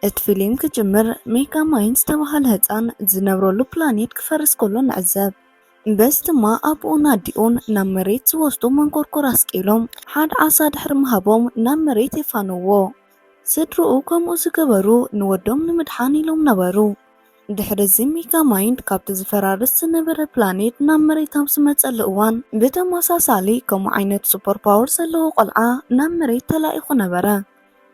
እቲ ፊልም ክጅምር፣ ሜጋ ማይንድ ዝተባህለ ህጻን ዝነብረሉ ፕላኔት ክፈርስ ከሎ ንዕዘብ። በዚ ድማ ኣቦኡን ኣዲኡን ናብ መሬት ዝወስዶ መንኮርኮር ኣስቂሎም፣ ሓደ ዓሳ ድሕሪ ምሃቦም ናብ መሬት የፋንዎ። ስድርኡ ከምኡ ዝገበሩ ንወዶም ንምድሓን ኢሎም ነበሩ። ድሕሪ እዚ ሜጋ ማይንድ ካብቲ ዝፈራርስ ዝነበረ ፕላኔት ናብ መሬት ኣብ ዝመጸሉ እዋን፣ ብተመሳሳሊ ከምኡ ዓይነት ሱፐር ፓወር ዘለዎ ቆልዓ ናብ መሬት ተላኢኹ ነበረ።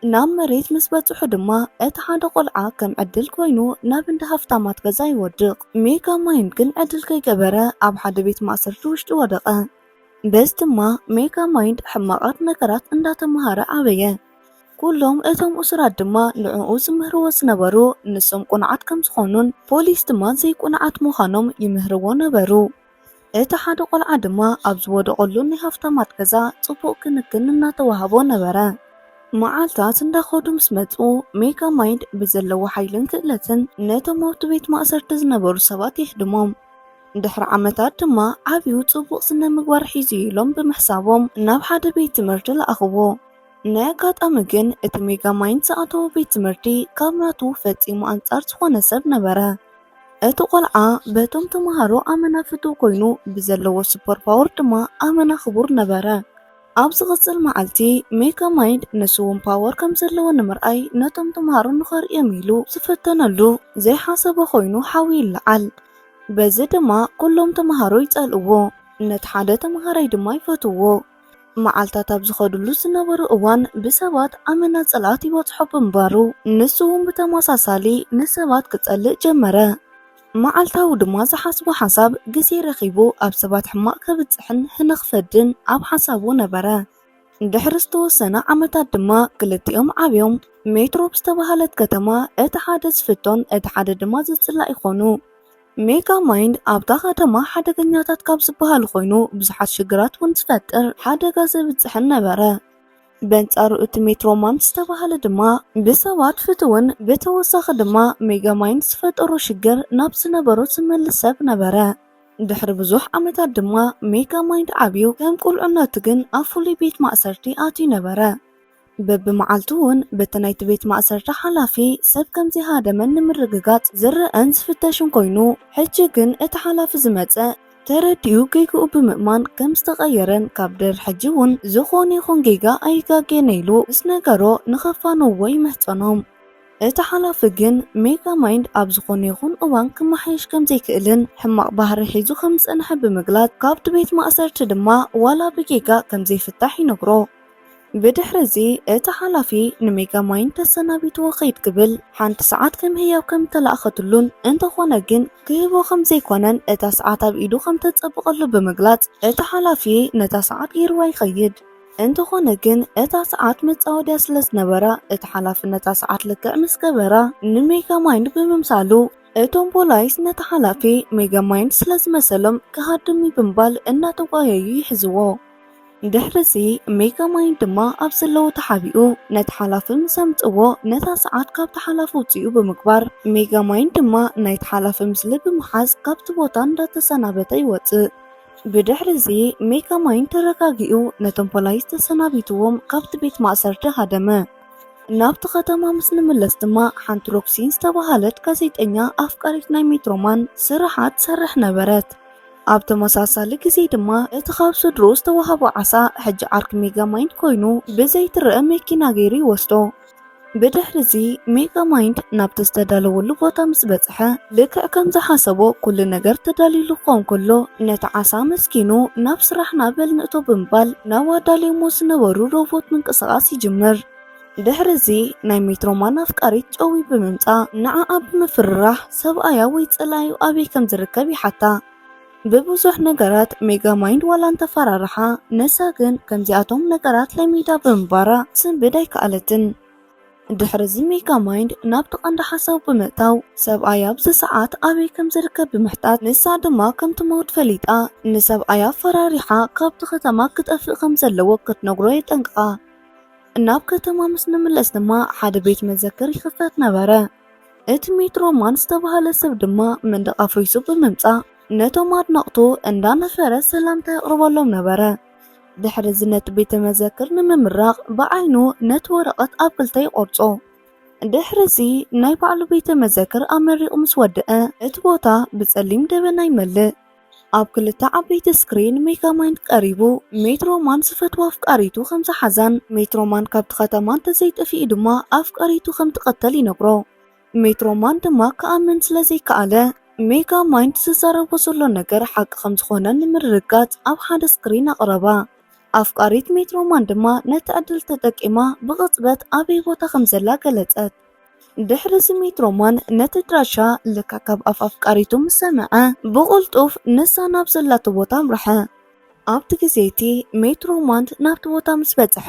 ናብ መሬት ምስ በጽሑ ድማ፣ እቲ ሓደ ቆልዓ ከም ዕድል ኮይኑ ናብ እንዳ ሃፍታማት ገዛ ይወድቕ። ሜጋ ማይንድ ግን ዕድል ከይገበረ ኣብ ሓደ ቤት ማእሰርቲ ውሽጢ ወደቐ። በዚ ድማ ሜጋ ማይንድ ሕማቓት ነገራት እንዳተማሃረ ዓበየ። ኩሎም እቶም እሱራት ድማ ንዕኡ ዝምህርዎ ዝነበሩ ንሶም ቁኑዓት ከም ዝኾኑን ፖሊስ ድማ ዘይቁኑዓት ምዃኖም ይምህርዎ ነበሩ። እቲ ሓደ ቆልዓ ድማ ኣብ ዝወደቐሉ ናይ ሃፍታማት ገዛ ጽቡቕ ክንክን እናተዋህቦ ነበረ። መዓልታት እንዳኸዱ ምስ መጹ፣ ሜጋ ማይንድ ብዘለዎ ሓይልን ክእለትን ነቶም ኣብቲ ቤት ማእሰርቲ ዝነበሩ ሰባት የህድሞም። ድሕሪ ዓመታት ድማ ዓብዩ ጽቡቕ ስነ ምግባር ሒዙ ኢሎም ብምሕሳቦም ናብ ሓደ ቤት ትምህርቲ ለኣኽዎ። ናይ ኣጋጣሚ ግን እቲ ሜጋ ማይንድ ዝኣተዎ ቤት ትምህርቲ ካብ ናቱ ፈጺሙ ኣንጻር ዝኾነ ሰብ ነበረ። እቲ ቆልዓ በቶም ተምሃሮ ኣመና ፍቱው ኮይኑ ብዘለዎ ሱፐር ፓወር ድማ ኣመና ክቡር ነበረ። ኣብ ዝቕጽል መዓልቲ ሜጋ ማይንድ ንሱ እውን ፓወር ከም ዘለዎ ንምርኣይ ነቶም ተምሃሮ ንኸርእዮም ኢሉ ዝፈተነሉ ዘይሓሰቦ ኮይኑ ሓዊ ይለዓል። በዚ ድማ ኩሎም ተምሃሮ ይጸልእዎ፣ ነቲ ሓደ ተምሃራይ ድማ ይፈትውዎ። መዓልታት ኣብ ዝኸድሉ ዝነበሩ እዋን ብሰባት ኣመና ጽልኣት ይበጽሖ ብምንባሩ፣ ንሱ እውን ብተመሳሳሊ ንሰባት ክጸልእ ጀመረ። መዓልታዊ ድማ ዝሓስቦ ሓሳብ ግዜ ረኺቡ ኣብ ሰባት ሕማቕ ከብጽሕን ህነ ክፈድን ኣብ ሓሳቡ ነበረ። ድሕሪ ዝተወሰነ ዓመታት ድማ ክልቲኦም ዓብዮም ሜትሮ ብዝተባህለት ከተማ እቲ ሓደ ዝፍቶን እቲ ሓደ ድማ ዝጽላእ ይኾኑ። ሜጋ ማይንድ ኣብታ ከተማ ሓደገኛታት ካብ ዝበሃሉ ኮይኑ ብዙሓት ሽግራት እውን ዝፈጥር ሓደጋ ዘብጽሕን ነበረ። በንጻሩ እቲ ሜትሮማን ዝተባህለ ድማ ብሰባት ፍትውን ብተወሳኺ ድማ ሜጋ ማይንድ ዝፈጠሮ ሽግር ናብ ዝነበሮ ዝመልስ ሰብ ነበረ። ድሕሪ ብዙሕ ዓመታት ድማ ሜጋ ማይንድ ዓብዩ ከም ቁልዕነቱ ግን ኣብ ፍሉይ ቤት ማእሰርቲ ኣትዩ ነበረ። በብመዓልቱ እውን በቲ ናይቲ ቤት ማእሰርቲ ሓላፊ ሰብ ከም ዘይሃደመን ንምርግጋጽ ዝረአን ዝፍተሽን ኮይኑ፣ ሕጂ ግን እቲ ሓላፊ ዝመጸ ተረዲኡ ጌግኡ ብምእማን ከም ዝተቐየረን ካብ ድሕሪ ሕጂ እውን ዝኾነ ይኹን ጌጋ ኣይጋጌን ኢሉ ምስ ነገሮ ንኸፋንዎ ይምሕጸኖም። እቲ ሓላፊ ግን ሜጋ ማይንድ ኣብ ዝኾነ ይኹን እዋን ክመሓየሽ ከም ዘይክእልን ሕማቕ ባህሪ ሒዙ ከም ዝጸንሐ ብምግላጽ ካብቲ ቤት ማእሰርቲ ድማ ዋላ ብጌጋ ከም ዘይፍታሕ ይነግሮ። ብድሕሪ እዚ እቲ ሓላፊ ንሜጋ ማይንድ ተሰናቢትዎ ክይድ ክብል ሓንቲ ሰዓት ከም ህያብ ከም እተላእኸትሉን እንተኾነ ግን ክህቦ ከም ዘይኮነን እታ ሰዓት ኣብ ኢዱ ከም ተጸብቐሉ ብምግላጽ እቲ ሓላፊ ነታ ሰዓት ገይርዋ ይኸይድ። እንተኾነ ግን እታ ሰዓት መጻወድያ ስለ ዝነበራ እቲ ሓላፊ ነታ ሰዓት ልክዕ ምስ ገበራ ንሜጋ ማይንድ ብምምሳሉ እቶም ፖላይስ ነቲ ሓላፊ ሜጋ ማይንድ ስለ ዝመሰሎም ክሃድም እዩ ብምባል እናተጓየዩ ይሕዝዎ። ድሕሪ እዚ ሜጋ ማይንድ ድማ ኣብ ዘለዎ ተሓቢኡ ነቲ ሓላፊ ምስ ኣምጽዎ ነታ ሰዓት ካብቲ ሓላፊ ውጽኡ ብምግባር ሜጋ ማይንድ ድማ ናይቲ ሓላፊ ምስሊ ብምሓዝ ካብቲ ቦታ እንዳተሰናበተ ይወጽእ። ብድሕሪ እዚ ሜጋ ማይንድ ተረጋጊኡ ነቶም ፖላይስ ተሰናቢትዎም ካብቲ ቤት ማእሰርቲ ሃደመ። ናብቲ ከተማ ምስ ንምለስ ድማ ሓንቲ ሮክሲን ዝተባህለት ጋዜጠኛ ኣፍቃሪት ናይ ሜትሮማን ስራሓ ትሰርሕ ነበረት። ኣብ ተመሳሳሊ ግዜ ድማ እቲ ካብ ስድርኡ ዝተዋህቦ ዓሳ ሕጂ ዓርኪ ሜጋ ማይንድ ኮይኑ ብዘይትረአ መኪና ገይሩ ይወስዶ። ብድሕሪ እዚ ሜጋ ማይንድ ናብቲ ዝተዳለወሉ ቦታ ምስ በጽሐ ልክዕ ከም ዝሓሰቦ ኩሉ ነገር ተዳልዩሉ ክኸውን ከሎ ነቲ ዓሳ መስኪኑ ናብ ስራሕና በል ንእቶ ብምባል ናብ ኣዳልዮሞ ዝነበሩ ሮቦት ምንቅስቓስ ይጅምር። ድሕሪ እዚ ናይ ሜትሮማን ኣፍቃሪት ጨዊ ብምምጻእ ንዓኣ ብምፍርራሕ ሰብኣያ ወይ ጸላዩ ኣበይ ከም ዝርከብ ይሓታ። ብብዙሕ ነገራት ሜጋ ማይንድ ዋላ እንተፈራርሓ ንሳ ግን ከምዚኣቶም ነገራት ለሚዳ ብምንባራ ትስንብድ ኣይከኣለትን። ድሕሪ እዚ ሜጋ ማይንድ ናብቲ ቀንዲ ሓሳቡ ብምእታው ሰብኣያ ኣብዚ ሰዓት ኣበይ ከም ዝርከብ ብምሕታት ንሳ ድማ ከም ትመውት ፈሊጣ ንሰብኣያ ኣፈራሪሓ ካብቲ ከተማ ክጠፍእ ከም ዘለዎ ክትነግሮ የጠንቅቓ። ናብ ከተማ ምስ ንምለስ ድማ ሓደ ቤት መዘክር ይኽፈት ነበረ። እቲ ሜትሮማን ዝተባህለ ሰብ ድማ መንደቕ ኣፍሪሱ ብምምጻእ ነቶም ኣድነቕቱ እንዳነፈረ ሰላምታ የቕርበሎም ነበረ። ድሕሪ እዚ ነቲ ቤተ መዘክር ንምምራቕ ብዓይኑ ነቲ ወረቐት ኣብ ክልተ ይቖርጾ። ድሕሪ እዚ ናይ ባዕሉ ቤተ መዘክር ኣመሪቑ ምስ ወደአ፣ እቲ ቦታ ብጸሊም ደበና ይመልእ። ኣብ ክልተ ዓበይቲ ስክሪን ሜጋ ማይንድ ቀሪቡ፣ ሜትሮማን ዝፈትዋ ኣፍቃሪቱ ከም ዝሓዛን ሜትሮማን ካብቲ ከተማ እንተዘይጠፊኡ ድማ ኣፍቃሪቱ ከም ትቐተል ይነግሮ። ሜትሮማን ድማ ክኣምን ስለ ዘይከኣለ፣ ሜጋ ማይንድ ዝዛረቦ ዘሎ ነገር ሓቂ ከም ዝኾነ ንምርግጋጽ ኣብ ሓደ ስክሪን ኣቕረባ። ኣፍቃሪት ሜትሮማን ድማ ነቲ ዕድል ተጠቂማ ብቕጽበት ኣበይ ቦታ ከም ዘላ ገለጸት። ድሕሪ እዚ ሜትሮማን ነቲ ኣድራሻ ልክዕ ካብ ኣፍ ኣፍቃሪቱ ምስ ሰምዐ፣ ብቕልጡፍ ንሳ ናብ ዘላቶ ቦታ ኣምርሐ። ኣብቲ ግዜ እቲ ሜትሮማንድ ናብቲ ቦታ ምስ በጽሐ፣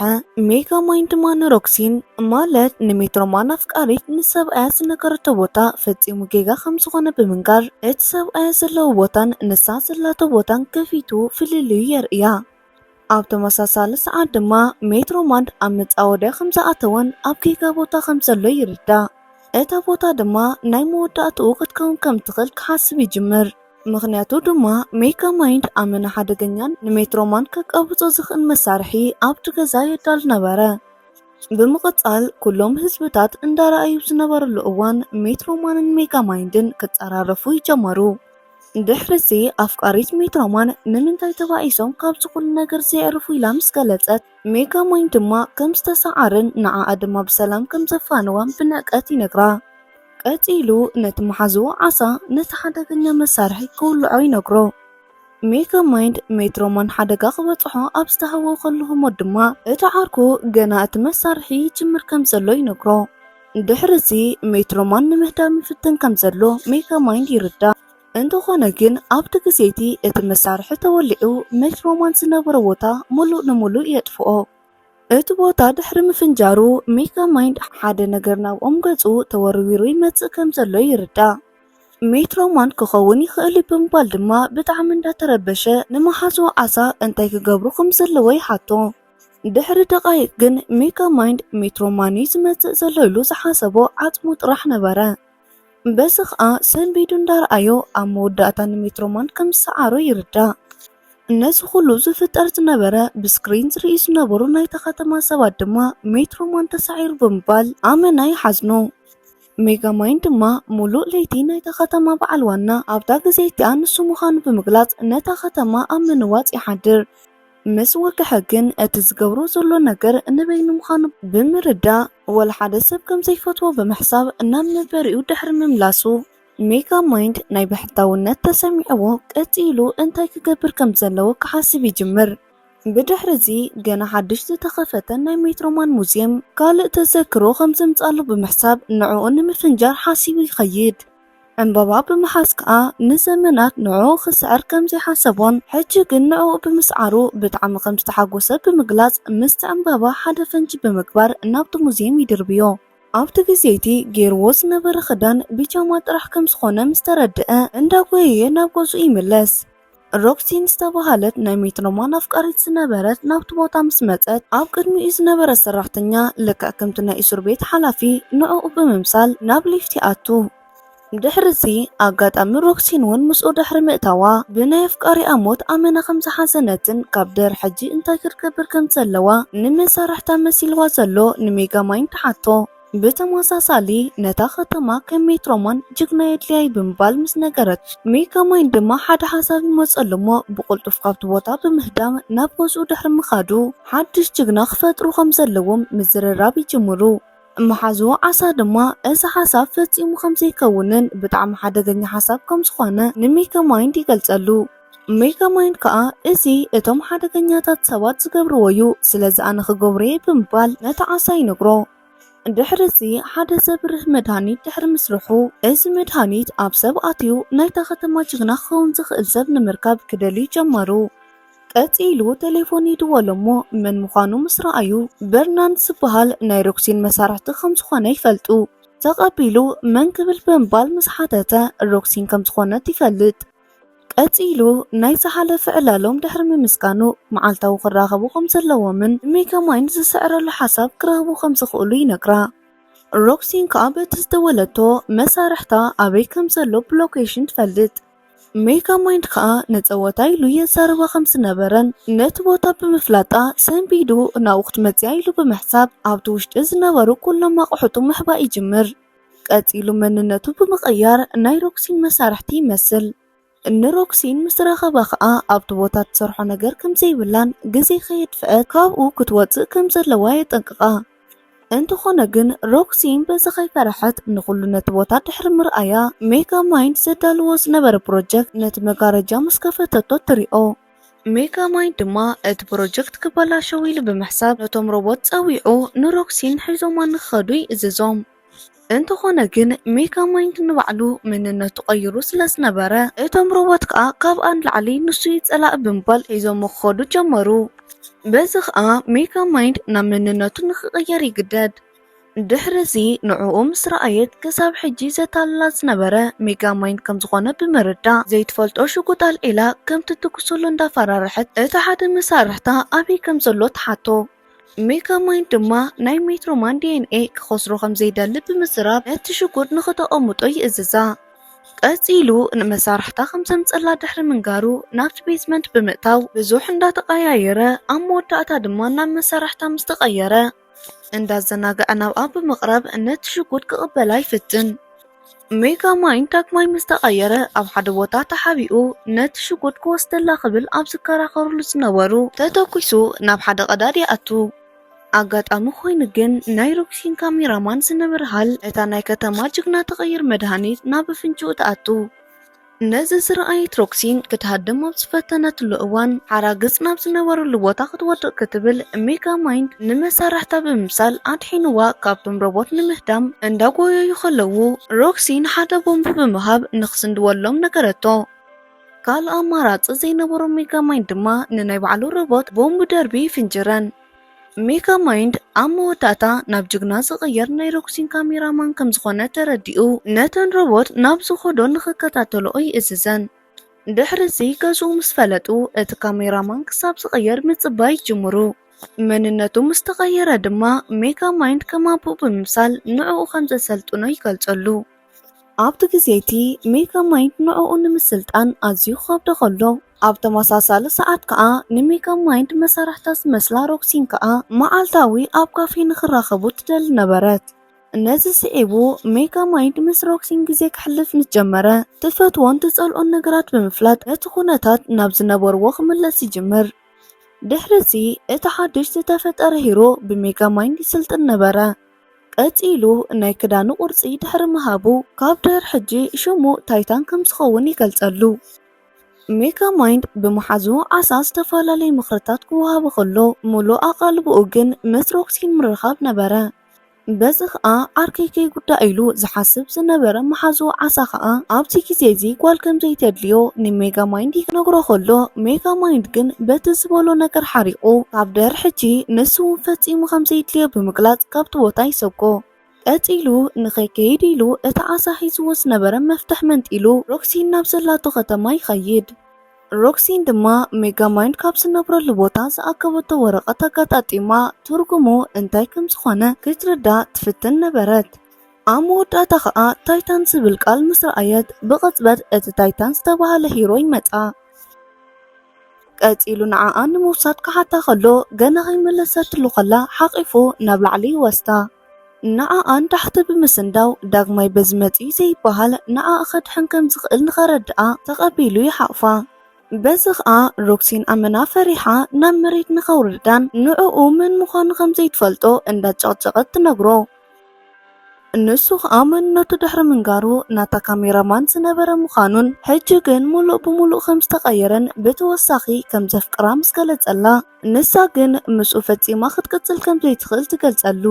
ሜጋ ማይንድ ድማ ንሮክሲን፣ ማለት ንሜትሮማን ኣፍቃሪት፣ ንሰብኣያ ዝነገረቶ ቦታ ፈጺሙ ጌጋ ከም ዝኾነ ብምንጋር፣ እቲ ሰብኣያ ዘለዎ ቦታን ንሳ ዘላቶ ቦታን ከፊቱ ፍልልዩ የርእያ። ኣብ ተመሳሳሊ ሰዓት ድማ ሜትሮማንድ ኣብ መጻወድያ ከም ዝኣተወን ኣብ ጌጋ ቦታ ከም ዘሎ ይርዳእ። እታ ቦታ ድማ ናይ መወዳእትኡ ክትከውን ከም ትኽእል ክሓስብ ይጅምር። ምኽንያቱ ድማ ሜጋ ማይንድ ኣመና ሓደገኛን ንሜትሮማን ከቃብጾ ዝኽእል መሳርሒ ኣብቲ ገዛ የዳሉ ነበረ። ብምቕጻል፣ ኩሎም ህዝብታት እንዳረኣዩ ዝነበሩሉ እዋን፣ ሜትሮማንን ሜጋ ማይንድን ክጸራረፉ ይጀመሩ። ድሕሪ እዚ፣ ኣፍቃሪት ሜትሮማን ንምንታይ ተባኢሶም ካብዚ ኩሉ ነገር ዘየዕርፉ ኢላ ምስ ገለጸት፣ ሜጋ ማይንድ ድማ ከም ዝተሰዓረን ንዓኣ ድማ ብሰላም ከም ዘፋነዋን ብንዕቀት ይነግራ። ቀጺሉ ነቲ መሓዝኡ ዓሳ ነቲ ሓደገኛ መሳርሒ ክውልዖ ይነግሮ። ሜጋ ማይንድ ሜትሮማን ሓደጋ ክበጽሖ ኣብ ዝተሃወኸሉ ህሞት ድማ፣ እቲ ዓርኩ ገና እቲ መሳርሒ ይጅምር ከም ዘሎ ይነግሮ። ድሕሪ እዚ ሜትሮማን ንምህዳም ይፍትን ከም ዘሎ ሜጋ ማይንድ ይርዳእ። እንተኾነ ግን ኣብቲ ግዜ እቲ እቲ መሳርሒ ተወሊዑ ሜትሮማን ዝነበሮ ቦታ ሙሉእ ንሙሉእ የጥፍኦ። እቲ ቦታ ድሕሪ ምፍንጃሩ ሜጋ ማይንድ ሓደ ነገር ናብ ኦም ገጹ ተወርዊሩ ይመጽእ ከም ዘሎ ይርዳእ። ሜትሮማን ክኸውን ይኽእል እዩ ብምባል ድማ ብጣዕሚ እንዳተረበሸ ንመሓዝኡ ዓሳ እንታይ ክገብሩ ከም ዘለዎ ይሓቶ። ድሕሪ ደቓይቕ ግን ሜጋ ማይንድ ሜትሮማን እዩ ዝመጽእ ዘሎ ኢሉ ዝሓሰቦ ዓጽሙ ጥራሕ ነበረ። በዚ ኸኣ ሰንቢዱ እንዳረኣዮ ኣብ መወዳእታ ንሜትሮማን ከም ዝሰዓሮ ይርዳእ። ነዚ ኩሉ ዝፍጠር ዝነበረ ብስክሪን ዝርእዩ ዝነበሩ ናይታ ከተማ ሰባት ድማ ሜትሮማን ተሳዒሩ ብምባል ኣመና ይሓዝኑ። ሜጋ ማይንድ ድማ ሙሉእ ለይቲ ናይታ ከተማ በዓል ዋና ኣብታ ግዜ እቲኣ ንሱ ምዃኑ ብምግላጽ ነታ ከተማ ኣብ ምንዋጽ ይሓድር። ምስ ወግሐ ግን እቲ ዝገብሮ ዘሎ ነገር ንበይኑ ምዃኑ ብምርዳእ፣ ወላ ሓደ ሰብ ከም ዘይፈትዎ ብምሕሳብ ናብ መንበሪኡ ድሕሪ ምምላሱ፣ ሜጋ ማይንድ ናይ ብሕታውነት ተሰሚዕዎ፣ ቀጺሉ እንታይ ክገብር ከም ዘለዎ ክሓስብ ይጅምር። ብድሕሪ እዚ፣ ገና ሓድሽ ዝተኸፈተ ናይ ሜትሮማን ሙዝየም ካልእ ተዘክሮ ከም ዘምጽኣሉ ብምሕሳብ፣ ንዕኡ ንምፍንጃር ሓሲቡ ይኸይድ። ዕምባባ ብምሓዝ ከኣ ንዘመናት ንዕኡ ክስዕር ከም ዘይሓሰቦን ሕጂ ግን ንዕኡ ብምስዓሩ ብጣዕሚ ከም ዝተሓጎሰ ብምግላጽ፣ ምስቲ ዕምባባ ሓደ ፈንጂ ብምግባር ናብቲ ሙዝየም ይድርብዮ። ኣብቲ ግዜ እቲ ገይርዎ ዝነበረ ክዳን ቢጃማ ጥራሕ ከም ዝኾነ ምስ ተረድአ፣ እንዳጎየየ ናብ ገዝኡ ይምለስ። ሮክሲን ዝተባህለት ናይ ሜትሮማን ኣፍቃሪት ዝነበረት ናብቲ ቦታ ምስ መጸት፣ ኣብ ቅድሚኡ ዝነበረ ሰራሕተኛ ልክዕ ከምቲ ናይ እሱር ቤት ሓላፊ ንዕኡ ብምምሳል ናብ ሊፍት ይኣቱ። ድሕሪ እዚ ኣጋጣሚ ሮክሲን እውን ምስኡ ድሕሪ ምእታዋ፣ ብናይ ኣፍቃሪኣ ሞት ኣመና ከም ዝሓዘነትን ካብ ድሕሪ ሕጂ እንታይ ክትገብር ከም ዘለዋ ንመሳርሕታ መሲልዋ ዘሎ ንሜጋ ማይንድ ትሓቶ። ብተመሳሳሊ ነታ ከተማ ከም ሜትሮማን ጅግና የድልያ እዩ ብምባል ምስ ነገረት፣ ሜጋ ማይንድ ድማ ሓደ ሓሳብ ይመጸሉ እሞ ብቕልጡፍ ካብቲ ቦታ ብምህዳም ናብ ገዝኡ ድሕሪ ምኻዱ ሓድሽ ጅግና ክፈጥሩ ከም ዘለዎም ምዝርራብ ይጅምሩ። መሓዝኡ ዓሳ ድማ እዚ ሓሳብ ፈጺሙ ከም ዘይከውንን ብጣዕሚ ሓደገኛ ሓሳብ ከም ዝኾነ ንሜጋ ማይንድ ይገልጸሉ። ሜጋ ማይንድ ከኣ እዚ እቶም ሓደገኛታት ሰባት ዝገብርዎ እዩ፣ ስለዚ ኣነ ክገብሮ እየ ብምባል ነቲ ዓሳ ይነግሮ። ድሕሪ እዚ ሓደ ዘብርህ መድሃኒት ድሕሪ ምስርሑ፣ እዚ መድሃኒት ኣብ ሰብ ኣትዩ ናይታ ከተማ ጅግና ክኸውን ዝኽእል ሰብ ንምርካብ ክደልዩ ጀመሩ። ቀጺሉ ቴሌፎን ይድወሎ እሞ መን ምዃኑ ምስ ረኣዩ፣ በርናንድ ዝበሃል ናይ ሮክሲን መሳርሕቲ ከም ዝኾነ ይፈልጡ። ተቐቢሉ መን ክብል ብምባል ምስ ሓተተ፣ ሮክሲን ከም ዝኾነት ይፈልጥ። ቀጺሉ ናይ ዝሓለፈ ዕላሎም ድሕሪ ምምስጋኑ፣ መዓልታዊ ክራኸቡ ከም ዘለዎምን ሜጋ ማይንድ ዝስዕረሉ ሓሳብ ክረኽቡ ከም ዝኽእሉ ይነግራ። ሮክሲን ከኣ በቲ ዝደወለቶ መሳርሕታ ኣበይ ከም ዘሎ ብሎኬሽን ትፈልጥ። ሜጋ ማይንድ ከኣ ንጸወታ ኢሉ የዛርባ ከም ዝነበረን ነቲ ቦታ ብምፍላጣ ሰንቢዱ ናብኡ ክትመጽያ ኢሉ ብምሕሳብ ኣብቲ ውሽጢ ዝነበሩ ኩሎም ኣቑሑቱ ምሕባእ ይጅምር። ቀጺሉ መንነቱ ብምቕያር ናይ ሮክሲን መሳርሕቲ ይመስል። ንሮክሲን ምስ ረኸባ ከኣ ኣብቲ ቦታ ትሰርሖ ነገር ከም ዘይብላን ግዜ ከየጥፍአት ካብኡ ክትወጽእ ከም ዘለዋ የጠንቅቓ። እንተኾነ ግን ሮክሲን በዚ ከይፈርሐት ንኹሉ ነቲ ቦታ ድሕሪ ምርኣያ ሜጋ ማይንድ ዘዳልዎ ዝነበረ ፕሮጀክት ነቲ መጋረጃ ምስ ከፈተቶ ትሪኦ። ሜጋ ማይንድ ድማ እቲ ፕሮጀክት ክበላሸው ኢሉ ብምሕሳብ ነቶም ሮቦት ጸዊዑ ንሮክሲን ሒዞማ ንክኸዱ ይእዝዞም። እንተኾነ ግን ሜጋ ማይንድ ንባዕሉ መንነቱ ቀይሩ ስለ ዝነበረ እቶም ሮቦት ከኣ ካብኣ ንላዕሊ ንሱ ይጸላእ ብምባል ሒዞሞ ክኸዱ ጀመሩ። በዚ ከኣ ሜጋ ማይንድ ናብ መንነቱ ንክቕየር ይግደድ። ድሕሪ እዚ ንዕኡ ምስ ረኣየት ክሳብ ሕጂ ዘታልላ ዝነበረ ሜጋ ማይንድ ከም ዝኾነ ብምርዳእ ዘይትፈልጦ ሽጉጥ ኣልዒላ ከም ትትኩሰሉ እንዳፈራርሐት እቲ ሓደ መሳርሕታ ኣበይ ከም ዘሎ ትሓቶ። ሜጋ ማይንድ ድማ ናይ ሜትሮማን ዲ ኤን ኤ ክኸስሮ ከም ዘይደሊ ብምዝራብ ነቲ ሽጉጥ ንኽተቐምጦ ይእዝዛ። ቀጺሉ ንመሳርሕታ ከም ዘምጸላ ድሕሪ ምንጋሩ ናብቲ ቤዝመንት ብምእታው ብዙሕ እንዳተቐያየረ ኣብ መወዳእታ ድማ ናብ መሳርሕታ ምስ ተቐየረ እንዳዘናግዐ ናብኣ ብምቕራብ ነቲ ሽጉጥ ክቕበላ ይፍትን። ሜጋ ማይንድ ዳግማይ ምስ ተቐየረ ኣብ ሓደ ቦታ ተሓቢኡ ነቲ ሽጉጥ ክወስደላ ክብል ኣብ ዝከራኸሩሉ ዝነበሩ ተተኩሱ ናብ ሓደ ቀዳድ ይኣቱ። ኣጋጣሚ ኮይኑ ግን ናይ ሮክሲን ካሜራማን ዝነብር ሃል እታ ናይ ከተማ ጅግና ትቕይር መድሃኒት ናብ ኣፍንጭኡ ትኣቱ። ነዚ ዝረኣየት ሮክሲን ክትሃድም ኣብ ዝፈተነትሉ እዋን ሓራግጽ ናብ ዝነበረሉ ቦታ ክትወድቕ ክትብል ሜጋ ማይንድ ንመሳርሕታ ብምምሳል ኣድሒንዋ ካብቶም ሮቦት ንምህዳም እንዳጎየዩ ከለዉ ሮክሲን ሓደ ቦምብ ብምሃብ ንክስንድወሎም ነገረቶ። ካልእ ኣማራጺ ዘይነበሮ ሜጋ ማይንድ ድማ ንናይ ባዕሉ ሮቦት ቦምብ ደርቢ ይፍንጅረን። ሜጋ ማይንድ ኣብ መወዳእታ ናብ ጅግና ዝቕየር ናይ ሮክሲን ካሜራማን ከም ዝኾነ ተረዲኡ ነተን ሮቦት ናብ ዝኸዶ ንኽከታተልኦ ይእዝዘን። ድሕሪ እዚ ገዝኡ ምስ ፈለጡ እቲ ካሜራማን ክሳብ ዝቕየር ምጽባይ ይጅምሩ። መንነቱ ምስ ተቐየረ ድማ ሜጋ ማይንድ ከም ኣቦኡ ብምምሳል ንዕኡ ከም ዘሰልጥኖ ይገልጸሉ። ኣብቲ ግዜ እቲ ሜጋ ማይንድ ንዕኡ ንምስልጣን ኣዝዩ ክኸብዶ ከሎ ኣብ ተመሳሳሊ ሰዓት ከኣ ንሜጋ ማይንድ መሳርሕታ ዝመስላ ሮክሲን ከኣ መዓልታዊ ኣብ ካፌ ንኽራኸቡ ትደሊ ነበረት። ነዚ ስዒቡ ሜጋ ማይንድ ምስ ሮክሲን ግዜ ከሕልፍ ምስ ጀመረ ትፈትዎን ትጸልኦን ነገራት ብምፍላጥ ነቲ ኩነታት ናብ ዝነበርዎ ክምለስ ይጅምር። ድሕሪ እዚ እቲ ሓድሽ ዝተፈጠረ ሂሮ ብሜጋ ማይንድ ይስልጥን ነበረ። ቀጺሉ ናይ ክዳኑ ቅርጺ ድሕሪ ምሃቡ ካብ ድሕሪ ሕጂ ሽሙ ታይታን ከም ዝኸውን ይገልጸሉ። ሜጋ ማይንድ ብመሓዝኡ ዓሳ ዝተፈላለዩ ምኽርታት ክወሃቦ ከሎ ምሉእ ኣቓልቦኡ ግን ምስ ሮክሲን ምርኻብ ነበረ። በዚ ኸኣ ዓርከይ ከይጉዳእ ኢሉ ዝሓስብ ዝነበረ መሓዝኡ ዓሳ ኸኣ ኣብዚ ግዜ እዚ ጓል ከም ዘይተድልዮ ንሜጋ ማይንድ ይነግሮ ከሎ ሜጋ ማይንድ ግን በቲ ዝበሎ ነገር ሓሪቑ ካብ ድሕሪ ሕጂ ንሱ እውን ፈጺሙ ከም ዘይድልዮ ብምግላጽ ካብቲ ቦታ ይሰጎ። ቀጺሉ ንኸይከይድ ኢሉ እቲ ዓሳ ሒዝዎ ዝነበረ መፍትሕ መንጢሉ ሮክሲን ናብ ዘላቶ ከተማ ይኸይድ። ሮክሲን ድማ ሜጋ ማይንድ ካብ ዝነብረሉ ቦታ ዝኣከበቶ ወረቐት ኣጋጣጢማ ትርጉሙ እንታይ ከም ዝኾነ ክትርዳእ ትፍትን ነበረት። ኣብ መወዳእታ ኸኣ ታይታን ዝብል ቃል ምስ ረኣየት ብቕጽበት እቲ ታይታን ዝተባህለ ሂሮ ይመጻ። ቀጺሉ ንዓኣ ንምውሳድ ክሓታ ከሎ ገና ከይመለሰትሉ ከላ ሓቒፉ ናብ ላዕሊ ይወስዳ። ንዓኣ ንታሕቲ ብምስንዳው ዳግማይ በዚ መጺኡ ዘይበሃል ንዓኣ ከድሕን ከም ዝኽእል ንኸረድኣ ተቐቢሉ ይሓቑፋ። በዚ ኸኣ ሮክሲን ኣመና ፈሪሓ ናብ መሬት ንኸውርዳን ንዕኡ መን ምዃኑ ከም ዘይትፈልጦ እንዳጨቕጨቐት ትነግሮ። ንሱ ኸኣ መንነቱ ድሕሪ ምንጋሩ ናታ ካሜራማን ዝነበረ ምዃኑን ሕጂ ግን ሙሉእ ብሙሉእ ከም ዝተቐየረን ብተወሳኺ ከም ዘፍቅራ ምስ ገለጸላ ንሳ ግን ምስኡ ፈጺማ ክትቅጽል ከም ዘይትኽእል ትገልጸሉ።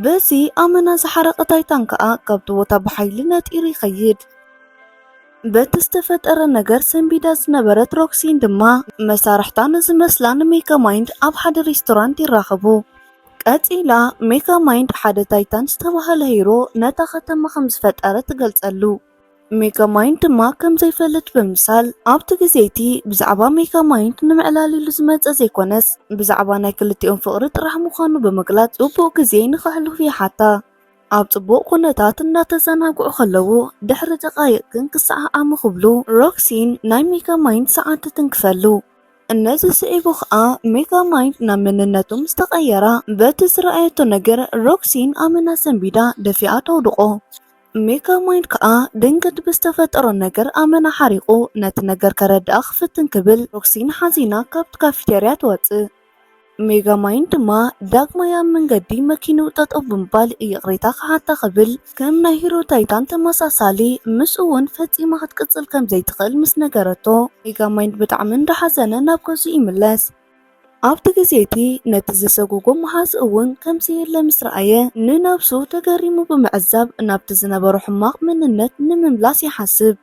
በዚ ኣመና ዝሓረቐ ታይታን ከኣ ካብቲ ቦታ ብሓይሊ ነጢሩ ይኸይድ። በቲ ዝተፈጠረ ነገር ሰንቢዳ ዝነበረት ሮክሲን ድማ መሳርሕታ ንዝመስላ ንሜጋ ማይንድ ኣብ ሓደ ሬስቶራንት ይራኸቡ። ቀጺላ ሜጋ ማይንድ ሓደ ታይታን ዝተባህለ ሂሮ ነታ ከተማ ከም ዝፈጠረ ትገልጸሉ። ሜጋ ማይንድ ድማ ከም ዘይፈልጥ ብምምሳል ኣብቲ ግዜ እቲ ብዛዕባ ሜጋ ማይንድ ንምዕላል ኢሉ ዝመጸ ዘይኮነስ ብዛዕባ ናይ ክልቲኦም ፍቕሪ ጥራሕ ምዃኑ ብምግላጽ ጽቡቕ ግዜ ንኸሕልፉ ይሓታ። ኣብ ጽቡቕ ኩነታት እንዳተዘናግዑ ከለዉ፣ ድሕሪ ደቓይቕ ግን ክሰዓዓሙ ክብሉ ሮክሲን ናይ ሜጋ ማይንድ ሰዓት ትትንክፈሉ። እነዚ ስዒቡ ኸኣ ሜጋ ማይንድ ናብ መንነቱ ምስ ተቐየራ፣ በቲ ዝረኣየቶ ነገር ሮክሲን ኣመና ሰንቢዳ ደፊኣ ተውድቖ። ሜጋ ማይንድ ከኣ ድንገት ብዝተፈጠሮ ነገር ኣመና ሓሪቑ ነቲ ነገር ከረድኣ ክፍትን ክብል ሮክሲን ሓዚና ካብቲ ካፊቴርያ ትወጽእ። ሜጋ ማይንድ ድማ ዳግማይ ኣብ መንገዲ መኪንኡ ጠጠው ብምባል ይቕሬታ ክሓታ ክብል ከም ናይ ሂሮ ታይታን ተመሳሳሊ ምስኡ እውን ፈጺማ ክትቅጽል ከም ዘይትኽእል ምስ ነገረቶ ሜጋ ማይንድ ብጣዕሚ እንዳሓዘነ ናብ ገዝኡ ይምለስ። ኣብቲ ግዜ እቲ ነቲ ዝሰጎጎ መሓዝኡ እውን ከም ዘየለ ምስ ረኣየ ንነብሱ ተገሪሙ ብምዕዛብ ናብቲ ዝነበሮ ሕማቕ መንነት ንምምላስ ይሓስብ።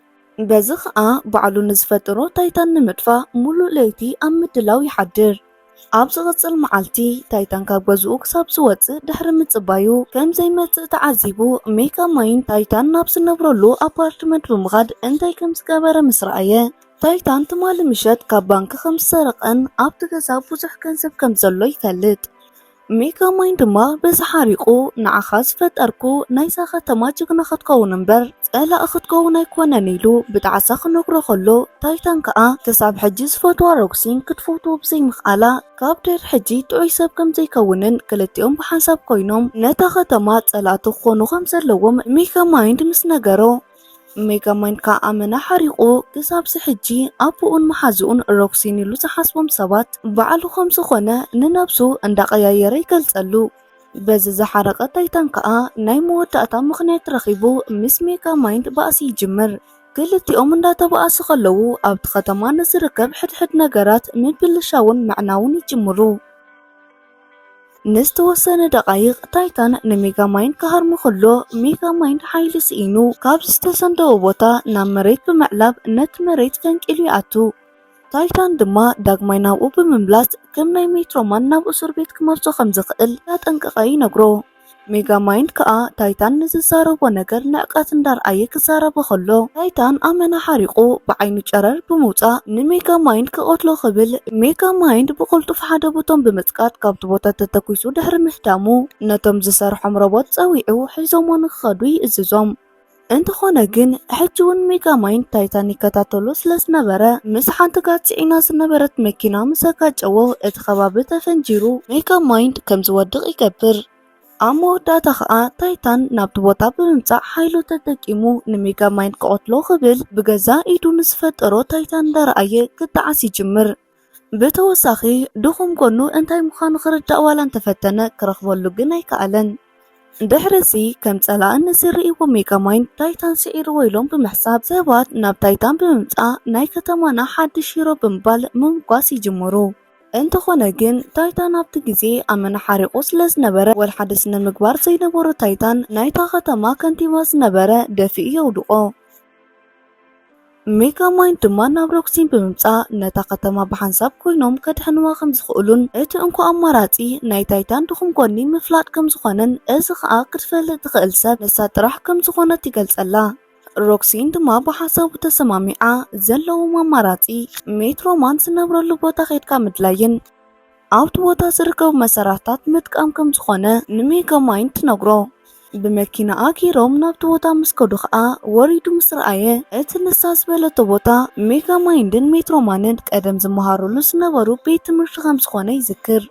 በዚ ኸኣ ባዕሉ ንዝፈጠሮ ታይታን ንምጥፋእ ሙሉእ ለይቲ ኣብ ምድላው ይሓድር። ኣብ ዝቕጽል መዓልቲ ታይታን ካብ ገዝኡ ክሳብ ዝወጽእ ድሕሪ ምጽባዩ ከም ዘይመጽእ ተዓዚቡ ሜጋ ማይንድ ታይታን ናብ ዝነብረሉ ኣፓርትመንት ብምኻድ እንታይ ከም ዝገበረ ምስ ረኣየ ታይታን ትማሊ ምሸት ካብ ባንክ ከም ዝሰረቐን ኣብቲ ገዛ ብዙሕ ገንዘብ ከም ዘሎ ይፈልጥ። ሜጋ ማይንድ ድማ በዚ ሓሪቑ ንዓኻ ዝፈጠርኩ ናይዛ ከተማ ጅግና ክትከውን እምበር ጸላኢ ክትከውን ኣይኮነን ኢሉ ብጣዕሳ ክነግሮ ከሎ ታይታን ከኣ ክሳብ ሕጂ ዝፈትዋ ሮክሲን ክትፈትዎ ብዘይምኽኣላ ካብ ድሕሪ ሕጂ ጥዑይ ሰብ ከም ዘይከውንን ክልቲኦም ብሓንሳብ ኮይኖም ነታ ከተማ ጸላእቲ ክኾኑ ከም ዘለዎም ሜጋ ማይንድ ምስ ነገሮ ሜጋ ማይንድ ከኣ ኣመና ሓሪቑ ክሳብዚ ሕጂ ኣቦኡን መሓዝኡን ሮክሲን ኢሉ ዝሓስቦም ሰባት ባዕሉ ከም ዝኾነ ንነብሱ እንዳቐያየረ ይገልጸሉ። በዚ ዝሓረቐ ታይታን ከኣ ናይ መወዳእታ ምኽንያት ረኺቡ ምስ ሜጋ ማይንድ ባእሲ ይጅምር። ክልቲኦም እንዳተባኣሱ ከለዉ ኣብቲ ከተማ ንዝርከብ ሕድሕድ ነገራት ምብልሻውን ምዕናውን ይጅምሩ። ንዝተወሰነ ደቓይቕ ታይታን ንሜጋ ማይንድ ክሃርሞ ከሎ ሜጋ ማይንድ ሓይሊ ስኢኑ ካብ ዝተሰንደወ ቦታ ናብ መሬት ብምዕላብ ነቲ መሬት ፈንቂሉ ይኣቱ። ታይታን ድማ ዳግማይ ናብኡ ብምምላስ ከም ናይ ሜትሮማን ናብ እሱር ቤት ክመልሶ ከም ዝኽእል እንዳጠንቀቐ ይነግሮ። ሜጋ ማይንድ ከኣ ታይታን ንዝዛረቦ ነገር ንዕቀት እንዳርኣየ ክዛረቦ ከሎ ታይታን ኣመና ሓሪቑ ብዓይኑ ጨረር ብምውጻእ ንሜጋ ማይንድ ክቐትሎ ክብል ሜጋ ማይንድ ብቕልጡፍ ሓደ ብቶም ብምጽቃጥ ካብቲ ቦታ ተተኲሱ ድሕሪ ምህዳሙ ነቶም ዝሰርሖም ሮቦት ጸዊዑ ሒዞሞ ንክኸዱ ይእዝዞም። እንተኾነ ግን ሕጂ እውን ሜጋ ማይንድ ታይታን ይከታተሎ ስለ ዝነበረ ምስ ሓንቲ ጋት ጽዒና ዝነበረት መኪና ምስ ኣጋጨዎ እቲ ከባቢ ተፈንጂሩ ሜጋ ማይንድ ከም ዝወድቕ ይገብር። ኣብ መወዳእታ ኸኣ ታይታን ናብቲ ቦታ ብምምጻእ ሓይሉ ተጠቂሙ ንሜጋ ማይንድ ክቐትሎ ክብል ብገዛ ኢዱ ንዝፈጠሮ ታይታን እንዳረኣየ ክጠዓስ ይጅምር። ብተወሳኺ ድኹም ጎኑ እንታይ ምዃኑ ክርዳእ ዋላ እንተፈተነ ክረኽበሉ ግን ኣይከኣለን። ድሕርዚ ከም ጸላኢ ንዝርእይዎ ሜጋ ማይንድ ታይታን ስዒርዎ ኢሎም ብምሕሳብ ሰባት ናብ ታይታን ብምምጻእ ናይ ከተማና ሓድሽ ሂሮ ብምባል ምምጓስ ይጅምሩ። እንተኾነ ግን ታይታን ኣብቲ ግዜ ኣመና ሓሪቑ ስለ ዝነበረ ወላ ሓደ ስነ ምግባር ዘይነበሮ ታይታን ናይታ ከተማ ከንቲባ ዝነበረ ደፊኡ የውድቖ። ሜጋ ማይንድ ድማ ናብ ሮክሲን ብምምጻእ ነታ ከተማ ብሓንሳብ ኮይኖም ከድሕንዋ ከም ዝኽእሉን እቲ እንኮ ኣማራጺ ናይ ታይታን ድኹም ጎኒ ምፍላጥ ከም ዝኾነን እዚ ኸኣ ክትፈልጥ ትኽእል ሰብ ንሳ ጥራሕ ከም ዝኾነት ይገልጸላ። ሮክሲን ድማ ብሓሳቡ ተሰማሚዓ ዘለዎም ኣማራጺ ሜትሮማን ዝነብረሉ ቦታ ኸድካ ምድላይን ኣብቲ ቦታ ዝርከቡ መሳርሕታት ምጥቃም ከም ዝኾነ ንሜጋ ማይንድ ትነግሮ። ብመኪና ኣጊሮም ናብቲ ቦታ ምስ ከዱ ኸኣ ወሪዱ ምስ ረኣየ እቲ ንሳ ዝበለቶ ቦታ ሜጋ ማይንድን ሜትሮማንን ቀደም ዝመሃሩሉ ዝነበሩ ቤት ትምህርቲ ከም ዝኾነ ይዝክር።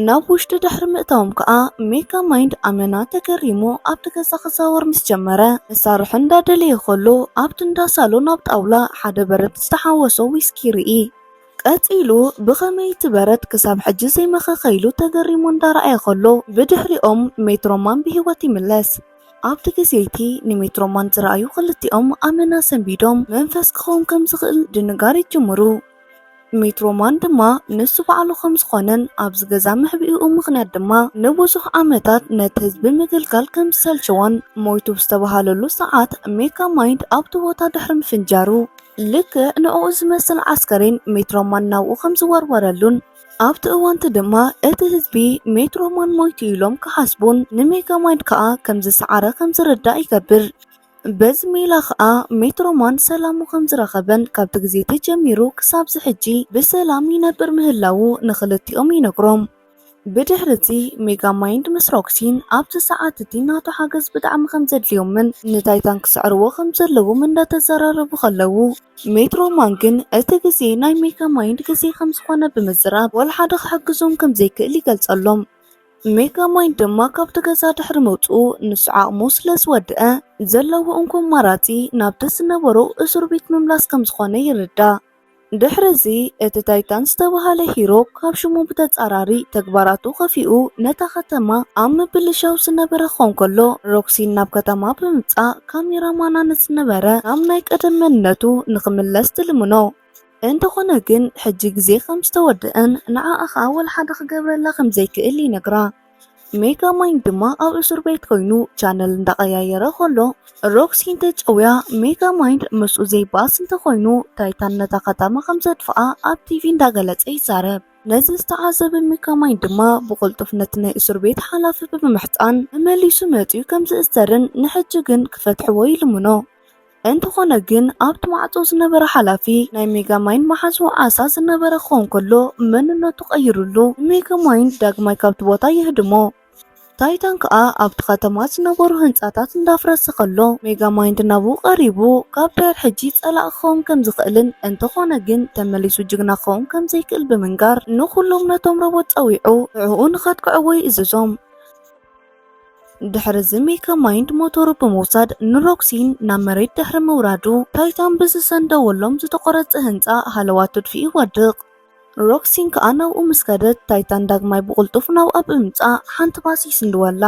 ናብ ውሽጢ ድሕሪ ምእታዎም ከኣ ሜጋ ማይንድ ኣመና ተገሪሙ ኣብቲ ገዛ ክዛወር ምስ ጀመረ መሳርሒ እንዳደለየ ከሎ ኣብቲ እንዳ ሳሎን ኣብ ጣውላ ሓደ በረድ ዝተሓወሶ ዊስኪ ይርኢ። ቀጺሉ ብኸመይ እቲ በረድ ክሳብ ሕጂ ዘይመኸኸ ኢሉ ተገሪሙ እንዳረኣየ ከሎ ብድሕሪኦም ሜትሮማን ብህይወት ይምለስ። ኣብቲ ግዜ እቲ ንሜትሮማን ዝረኣዩ ክልቲኦም ኣመና ሰንቢዶም መንፈስ ክኸውን ከም ዝኽእል ድንጋር ይጅምሩ። ሜትሮማን ድማ ንሱ ባዕሉ ከም ዝኾነን ኣብዚ ገዛ መሕብኢኡ ምኽንያት ድማ ንብዙሕ ዓመታት ነቲ ህዝቢ ምግልጋል ከም ዝሰልቸዎን ሞይቱ ብዝተባሃለሉ ሰዓት ሜጋ ማይንድ ኣብቲ ቦታ ድሕሪ ምፍንጃሩ ልክዕ ንዕኡ ዝመስል ዓስከሬን ሜትሮማን ናብኡ ከም ዝወርወረሉን ኣብቲ እዋንቲ ድማ እቲ ህዝቢ ሜትሮማን ሞይቱ ኢሎም ክሓስቡን ንሜጋ ማይንድ ከኣ ከም ዝሰዓረ ከም ዝርዳእ ይገብር። በዚ ሜላ ኸኣ ሜትሮማን ሰላሙ ከም ዝረኸበን ካብቲ ግዜ ተጀሚሩ ክሳብዚ ሕጂ ብሰላም ይነብር ምህላዉ ንኽልቲኦም ይነግሮም። ብድሕሪ እዚ ሜጋ ማይንድ ምስ ሮክሲን ኣብቲ ሰዓት እቲ ናቱ ሓገዝ ብጣዕሚ ከም ዘድልዮምን ንታይታን ክስዕርዎ ከም ዘለዎም እንዳተዘራረቡ ከለዉ፣ ሜትሮ ማን ግን እቲ ግዜ ናይ ሜጋ ማይንድ ግዜ ከም ዝኾነ ብምዝራብ ወላ ሓደ ክሕግዞም ከም ዘይክእል ይገልጸሎም። ሜጋ ማይንድ ድማ ካብቲ ገዛ ድሕሪ ምውጽኡ ንሱ ዓቕሙ ስለ ዝወድአ ዘለዎ እንኮ ኣማራጺ ናብቲ ዝነበሮ እሱር ቤት ምምላስ ከም ዝኾነ ይርዳእ። ድሕሪ እዚ እቲ ታይታን ዝተባህለ ሂሮ ካብ ሽሙ ብተጻራሪ ተግባራቱ ከፊኡ ነታ ከተማ ኣብ ምብልሻው ዝነበረ ክኸውን ከሎ ሮክሲን ናብ ከተማ ብምምጻእ ካሜራማና ንዝነበረ ናብ ናይ ቀደም መንነቱ ንኽምለስ ትልምኖ። እንተኾነ ግን ሕጂ ግዜ ከም ዝተወደአን ንዓኣ ኸኣ ወላ ሓደ ክገብረላ ከም ዘይክእል ይነግራ። ሜጋ ማይንድ ድማ ኣብ እሱር ቤት ኮይኑ ቻነል እንዳቀያየረ ከሎ ሮክሲን ተጨውያ ሜጋ ማይንድ ምስኡ ዘይባስ እንተኾይኑ ታይታን ነታ ከተማ ከም ዘጥፍኣ ኣብ ቲቪ እንዳገለጸ ይዛረብ። ነዚ ዝተዓዘበ ሜጋ ማይንድ ድማ ብቕልጡፍ ነቲ ናይ እሱር ቤት ሓላፊ ብምምሕጻን ተመሊሱ መጺኡ ከም ዝእሰርን ንሕጂ ግን ክፈትሕዎ ይልምኖ። እንተኾነ ግን ኣብቲ ማዕጾ ዝነበረ ሓላፊ ናይ ሜጋ ማይንድ መሓዝኡ ዓሳ ዝነበረ ክኸውን ከሎ መንነቱ ቀይሩሉ ንሜጋ ማይንድ ዳግማይ ካብቲ ቦታ የህድሞ። ታይታን ከኣ ኣብቲ ከተማ ዝነበሩ ህንጻታት እንዳፍረሰ ከሎ ሜጋ ማይንድ ናብኡ ቀሪቡ ካብ ድሕር ሕጂ ጸላኢ ክኸውን ከም ዝኽእልን እንተኾነ ግን ተመሊሱ ጅግና ክኸውን ከም ዘይክእል ብምንጋር ንኹሎም ነቶም ሮቦት ጸዊዑ ንዕኡ ንኸጥቅዕዎ ይእዝዞም። ድሕሪ እዚ ሜጋ ማይንድ ሞተሩ ብምውሳድ ንሮክሲን ናብ መሬት ድሕሪ ምውራዱ ታይታን ብዝሰንደወሎም ዝተቖረጸ ህንጻ ሃለዋቱ ድፊኡ ይወድቕ። ሮክሲን ከኣ ናብኡ ምስ ከደት ታይታን ዳግማይ ብቕልጡፍ ናብኣ ብምምጻእ ሓንቲ ባስ ይስንድወላ።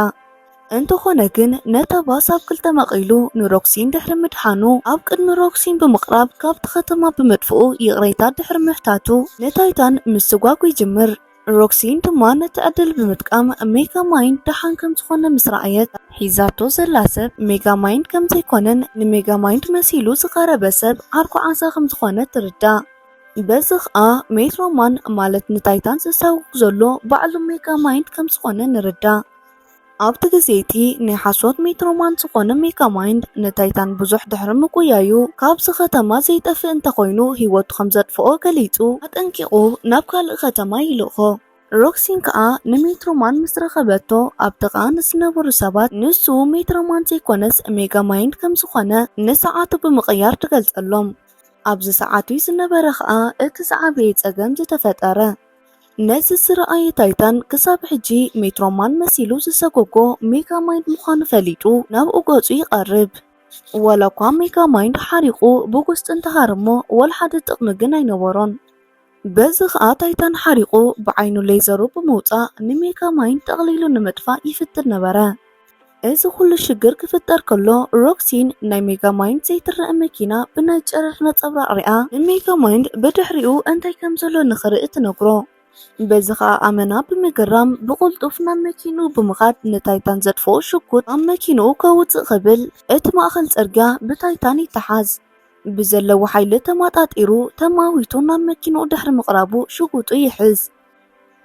እንተኾነ ግን ነታ ባስ ኣብ ክልተ መቒሉ ንሮክሲን ድሕሪ ምድሓኑ ኣብ ቅድሚ ሮክሲን ብምቕራብ ካብቲ ከተማ ብምጥፍኡ ይቕሬታ ድሕሪ ምሕታቱ ንታይታን ምስጓጉ ይጅምር። ሮክሲን ድማ ነቲ ዕድል ብምጥቃም ሜጋ ማይንድ ደሓን ከም ዝኾነ ምስ ረኣየት ሒዛቶ ዘላ ሰብ ሜጋ ማይንድ ከም ዘይኮነን ንሜጋ ማይንድ መሲሉ ዝቐረበ ሰብ ዓርኩ ዓሳ ከም ዝኾነ ትርዳእ። በዚ ኸኣ ሜትሮማን ማለት ንታይታን ዘሳጉግ ዘሎ ባዕሉ ሜጋ ማይንድ ከም ዝኾነ ንርዳእ። ኣብቲ ግዜ እቲ ናይ ሓሶት ሜትሮማን ዝኾነ ሜጋ ማይንድ ንታይታን ብዙሕ ድሕሪ ምጉያዩ ካብዚ ከተማ ዘይጠፍእ እንተኾይኑ ህይወቱ ከም ዘጥፍኦ ገሊጹ ኣጠንቂቑ ናብ ካልእ ከተማ ይልእኾ። ሮክሲን ከኣ ንሜትሮማን ምስ ረኸበቶ ኣብ ጥቓ ንዝነበሩ ሰባት ንሱ ሜትሮማን ዘይኮነስ ሜጋ ማይንድ ከም ዝኾነ ንሰዓቱ ብምቕያር ትገልጸሎም። ኣብዚ ሰዓት እዚ ዝነበረ ኸኣ እቲ ዝዓበየ ጸገም ዝተፈጠረ። ነዚ ዝረኣየ ታይታን ክሳብ ሕጂ ሜትሮማን መሲሉ ዝሰጎጎ ሜጋ ማይንድ ምዃኑ ፈሊጡ ናብኡ ገጹ ይቐርብ። ዋላ እኳ ሜጋ ማይንድ ሓሪቑ ብጉስጢ እንተሃረሞ ወላ ሓደ ጥቕሚ ግን ኣይነበሮን። በዚ ኸኣ ታይታን ሓሪቑ ብዓይኑ ሌዘሩ ብምውጻእ ንሜጋ ማይንድ ጠቕሊሉ ንምጥፋእ ይፍትን ነበረ። እዚ ኩሉ ሽግር ክፍጠር ከሎ ሮክሲን ናይ ሜጋ ማይንድ ዘይትረአ መኪና ብናይ ጨረር ነጸብራቕ ሪኣ ንሜጋ ማይንድ ብድሕሪኡ እንታይ ከም ዘሎ ንኽርኢ ትነግሮ። በዚ ኸኣ ኣመና ብምግራም ብቕልጡፍ ናብ መኪንኡ ብምኻድ ንታይታን ዘጥፍኦ ሽጉጥ ኣብ መኪንኡ ከውጽእ ክብል እቲ ማእኸል ጽርግያ ብታይታን ይተሓዝ። ብዘለዎ ሓይሊ ተማጣጢሩ ተማዊቱ ናብ መኪንኡ ድሕሪ ምቕራቡ ሽጉጡ ይሕዝ።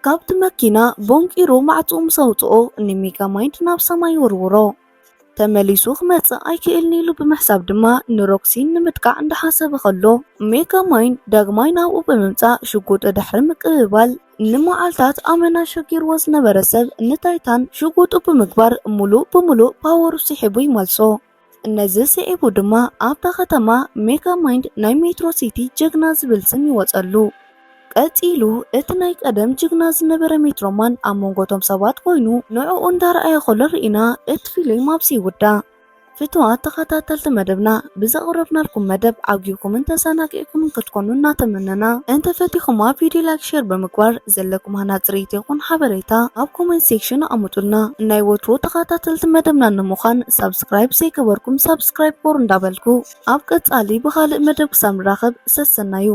ካብቲ መኪና ቦንቂሩ ማዕጽኡ ምስ ኣውጽኦ ንሜጋ ማይንድ ናብ ሰማይ ይውርውሮ። ተመሊሱ ክመጽእ ኣይክእልን ኢሉ ብምሕሳብ ድማ ንሮክሲን ንምጥቃዕ እንዳሓሰበ ከሎ ሜጋ ማይንድ ዳግማይ ናብኡ ብምምጻእ ሽጉጡ ድሕሪ ምቅብባል ንመዓልታት ኣመና ሸጊርዎ ዝነበረ ሰብ ንታይታን ሽጉጡ ብምግባር ሙሉእ ብሙሉእ ፓወሩ ስሒቡ ይመልሶ። ነዚ ስዒቡ ድማ ኣብታ ከተማ ሜጋ ማይንድ ናይ ሜትሮ ሲቲ ጅግና ዝብል ስም ይወጸሉ። ቀጺሉ እቲ ናይ ቀደም ጅግና ዝነበረ ሜትሮማን ኣብ መንጎ እቶም ሰባት ኮይኑ ንዕኡ እንዳረኣየ ከሎ ርኢና እቲ ፊልም ኣብዚ ይውዳእ። ፍቱዋት ተኸታተልቲ መደብና ብዘቕረብናልኩም መደብ ዓጊብኩምን ተዘናጊዕኩምን ክትኮኑ እናተመነና እንተፈቲኹማ ቪድዮ ላይክ ሼር ብምግባር ዘለኩም ሃናጺ ርእይቶ ይኹን ሓበሬታ ኣብ ኮመንት ሴክሽን ኣቐምጡልና። ናይ ወትሩ ተኸታተልቲ መደብና ንምዃን ሳብስክራይብ ዘይገበርኩም ሳብስክራይብ ግበሩ እንዳበልኩ ኣብ ቀጻሊ ብኻልእ መደብ ክሳብ ንራኸብ ሰሰናዩ።